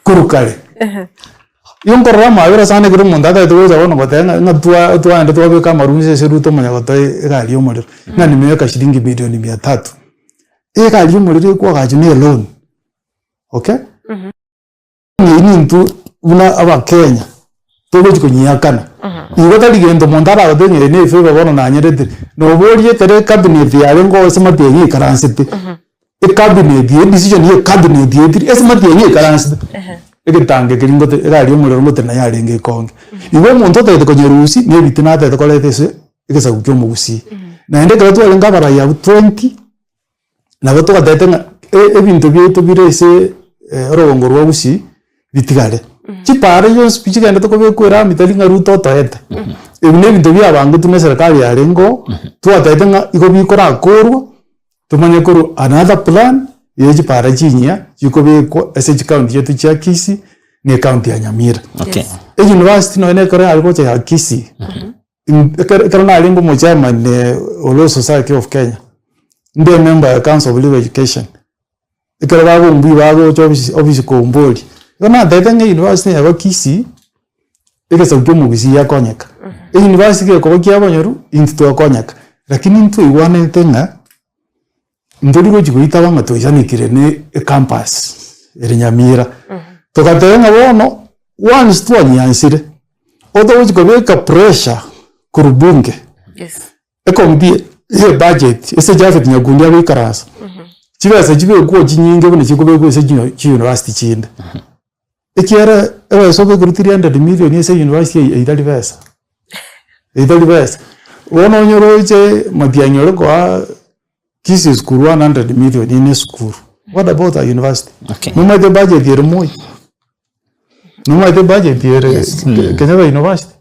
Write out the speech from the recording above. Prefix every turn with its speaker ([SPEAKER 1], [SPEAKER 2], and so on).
[SPEAKER 1] Korwa kare. Igo nkorora amabera sana ekero omonto atagete gocha bono goteba ng'a ng'a twa twaenda twabeka amaru inse ase Ruto omanya gotoa egari ya omorero, ng'a nimeweka shilingi milioni mia tatu. Egari ya omorero ekoagachwa na eloan, okay. Eyio nintwe buna abakenya togochi konyiakana. Igo tari gento omonto aragotebie ng'a eye ne efavour bono nanyerete, noborie ekero ecabinet yarenge oo ase matiang'i yaikaransete, ecabinet edecision ya ecabinet etiri ase matiang'i yaikaransete, egetango keria ngote egari ya omorero ngote naye yarenge ekonge. Igo omonto otagete konyerusia na ebitina atagete koreta ase egesaku kia omogusii. Naende ekero twarenge abarai abwo twenty. Nabo togatebete ng'a e- ebinto biaito bire ase orogongo rwa gusii bitigare. Chipaara chionsi pi chigenderete kobekwa erami tari ng'a Ruto otoete. Ebi na ebinto biabangetwe na eserekari yarenge oo, twatebete ng'a igo bikorakorwa, tomanye korwa another plan ya chipaara chinyia chikobekwa ase chicounty chiaito chia Kisii na ecounty ya Nyamira.
[SPEAKER 2] Okay.
[SPEAKER 1] Euniversity nonya na ekero yare gocha ya Kisii. Ekero ekero narenge omochairman o Law Society of Kenya, inde emember ya Council of Legal Education, ekero bagombui bagocha ofisi ofisi komboria, igo natebete ng'a university eye ya Kisii, egesaku kia omogusii gekonyeka, euniversity gekoba kia abanyoru, intwe twakonyeka. Lakini ntwaigwanete ng'a. Ntori gochia goitaba ng'a twaisanekire ne ecampus ere Nyamira. Togateba ng'a bono once twanyiansire, otogochi kobeka pressure korwa bunge,
[SPEAKER 3] Yes.
[SPEAKER 1] ecommittee ye ebudget ase Japhet Nyakundi agoikaransa, chibesa chibekwa chinyinge buna chikobekwa ase chinyo chiuniversity chinde. Ekiagera ebesa obekerwe 300 million ase university eye eitari besa, eitari besa. Bono onyore oche matiang'i ore koa Kisii school 100 million ime esukuru, what about a university?
[SPEAKER 2] Okay.
[SPEAKER 1] Nomanyete budget ere moi? Nomanyete budget ere
[SPEAKER 2] Yes.
[SPEAKER 1] Kenyatta University?